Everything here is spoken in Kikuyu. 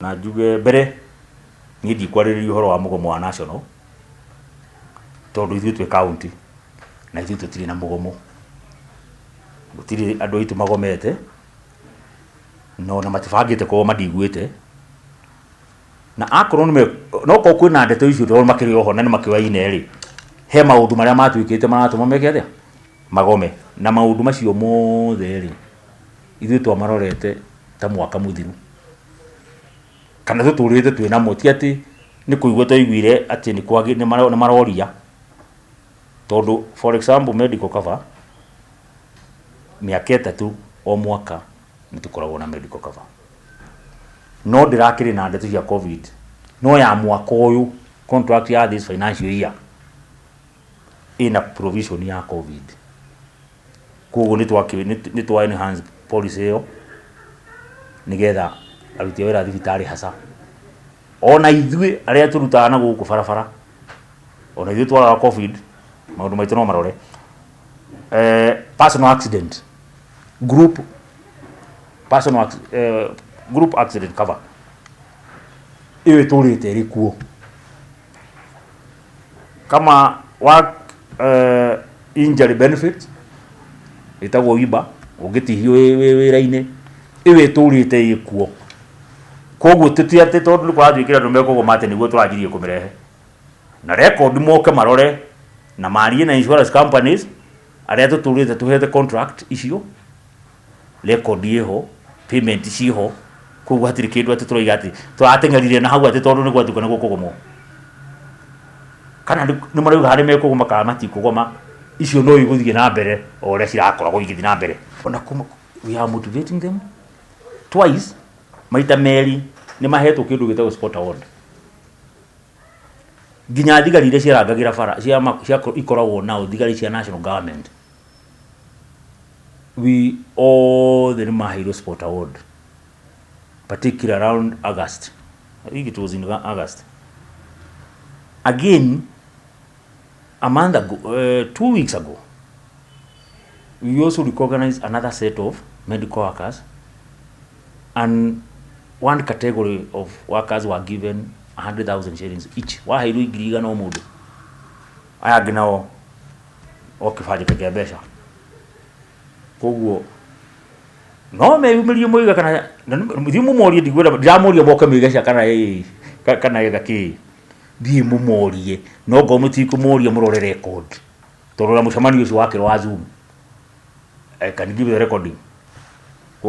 Na njuge mbere niĩ ndikwarĩrĩria ũhoro wa mũgomo wa national tondũ ithuĩ twĩ county na ithuĩ tũtirĩ na mũgomo. Gũtirĩ andũ aitũ magomete na ona matibangĩte kũgoma ndiguĩte. Na akorwo nĩ no korwo kwĩna ndeto icio tondũ makĩrĩ oho na nĩ makĩoyaine rĩ, he maũndũ marĩa matuĩkĩte maratũma meke atĩa? Magome. Na maũndũ macio mothe rĩ, ithuĩ twamarorete ta mwaka mũthiru. Kana tũtũrĩte twĩ namo, ti atĩ nĩ kũigua twaiguire atĩ nĩ maroria. Tondũ for example medical cover, mĩaka 3 o mwaka nĩ tũkoragwo na medical cover. No ndĩrakĩrĩ na ndeto cia Covid, no ya mwaka ũyũ, contract ya this financial year, ĩna provision ya Covid. Koguo nĩ twa enhance policy ĩyo nĩgetha aruti a wĩra a thibitarĩ haca, ona ithuĩ arĩa tũrutaga na gũkũ barabara, ona ithuĩ twarwara Covid, maũndũ maitũ no marore. Personal accident, group personal group accident cover, ĩyo ĩtũrĩte ĩrĩ kuo. Kama work injury benefit ĩtagwo WIBA, ũngĩtihio wĩ wĩra-inĩ, ĩyo ĩtũrĩte ĩ kuo. Koguo ti atĩ tondũ nĩ kũratuĩkire andũ mekũgoma atĩ nĩguo tũranjirie kũmĩrehe. Na record moke marore na marie na insurance companies arĩa tũtũrĩte tũhete contract icio, record ĩho, payment ciĩho, koguo hatirĩ kĩndũ atĩ tũroiga atĩ tũrateng'erire na hau atĩ tondũ nĩ gwatuĩka nĩ gũkũgomwo. Kana nĩ marauga harĩa mekũgoma kana matikũgoma, icio no igũthiĩ na mbere o ũrĩa cirakoragwo igĩthiĩ na mbere. Ona we are motivating them twice, maita merĩ nĩ mahetwo kĩndũ gĩtagwo sport award. Nginya thigari iria ciarangagĩra bara cia ikoragwo nao thigari cia national government, we othe nĩ maheirwo sport award, particularly around August. I think it was in August. Again, a month ago, 2 weeks ago, we also recognized another set of medical workers, and one category of workers were given 100,000 shillings each. Waheirwo 100,000 o mũndũ. Aya angĩ nao o kĩbanjĩka kĩa mbeca. Koguo no meyumĩrie moiga kana thiĩ mũmorie, ndikwenda ndiramoria moke moige cia kana ĩ kana ĩga kĩ, thiĩ mũmorie, no ngorwo mũtikũmoria mũrore record, tondũ ona mũcemanio ũcio wakĩrwo wa Zoom, I can give you the recording.